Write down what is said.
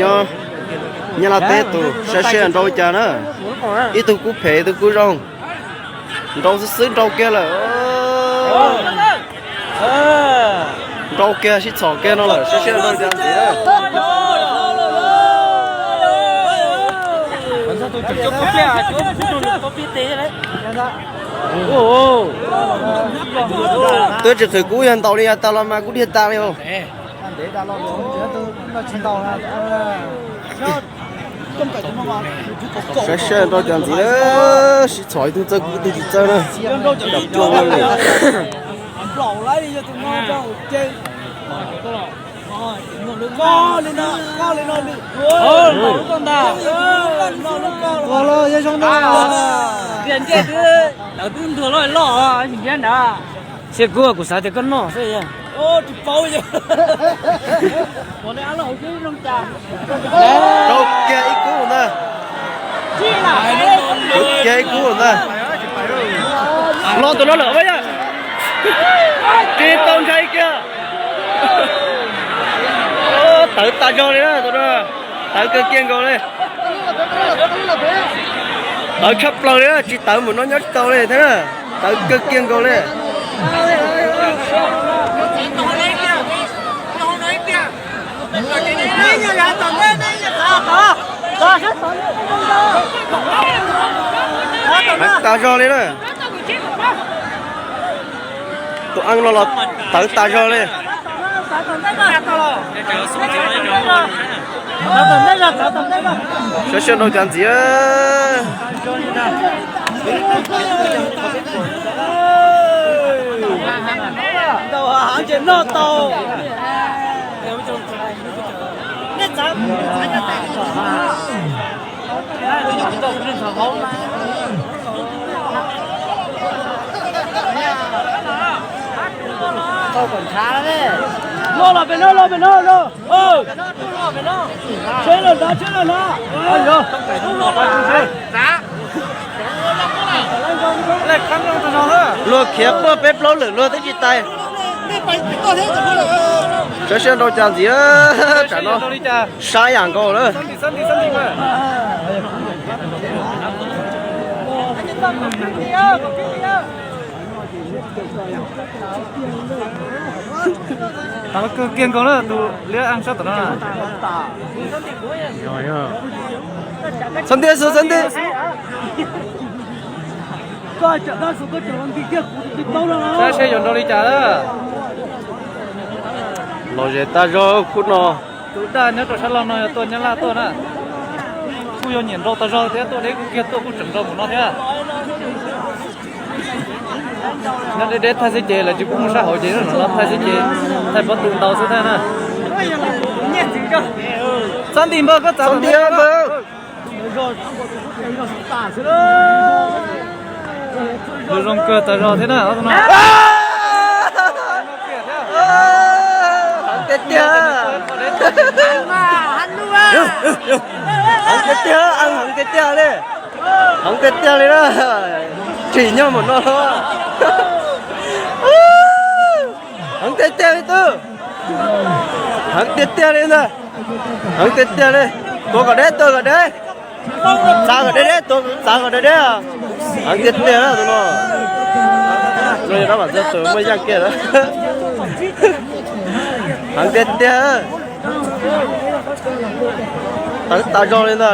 Nyob Nyab Laj teb tus, saib seb nrau li cas na. Ib tug kuj phem ib tug kuj zoo. Nrau xwb xwb nrau kiag lawm. Nrau kiag sib txhom kiag no lawm, saib seb nrau li cas ntxiv. Twb tsis qhwv kub yog ntaus li yav tas los mas kuv dhia tas li os. Saib seb nrau cas ntxiv, sib txhom ib tug txawj kub ib tug tsis txawj na. Cam pluaj li. Ntawd twb ntuag loj loj, tsis ntsia nrad. Sia kuv kuv xav tias koj noj xwb. Rau kiag ib kub ntag. Rau kiag ib kub ntag. Los tus no lawm yog. Tsis tau ntshai kiag. Tawv tas zog li na tus no. Tawv kawg kiag nkaus li. Tawv tshaj plaws li na, tsis tawv mus no nyob tsis tau li thiab na. Tawv kawg kiag nkaus li. Tawv tas zog li na. Tus eeb no los tawv tas zog li. Saib seb nrau cas ntxiv. Los pem no, los pem no, los. Tsheb los nrad, tsheb los nrad. Luag khiav quaj peb plaub lwm luag twb tsis tais. Saib seb nrau cas ntxiv, tsam no sab yam nkaus lawm. Tawv kawg kiag nkaus na tus liab eeb sab tom no. Txhob ntiag xwb, txhob ntiag. Saib seb yuav nrau li cas na. Los zem tas zog khub no. Tus daj nyob rau sab laug no yog tuaj Nyab Laj tuaj na. Kuj yog nyiam nrau tas zog thiab, tuaj deb kuj kiag tuaj kuj tseem nrau mus no thiab. Nyob deb deb thaij xwb ces lawv tsis pub mus sab hauv ces no thaij xwb ces thaij pob tw ntau xwb thiab na. Txhob nti npawg, koj txav nti npawg. Zoo kawg tas zog thiab na. Heev tiag tiag. Heev tiag tiag, heev tiag tiag li. Heev tiag tiag li na. Tsim nyog mus no los. Heev tiag tiag li tub. Heev tiag tiag li ntag. Heev tiag tiag li. Tua kom deb, tua kom deb. Txav kom deb deb, tua txav kom deb deb. Heev tiag tiag tus no. No yog dab vam txog tus muaj yaj kiag lawm. Heev tiag tiag. Tawv tas zog li ntag.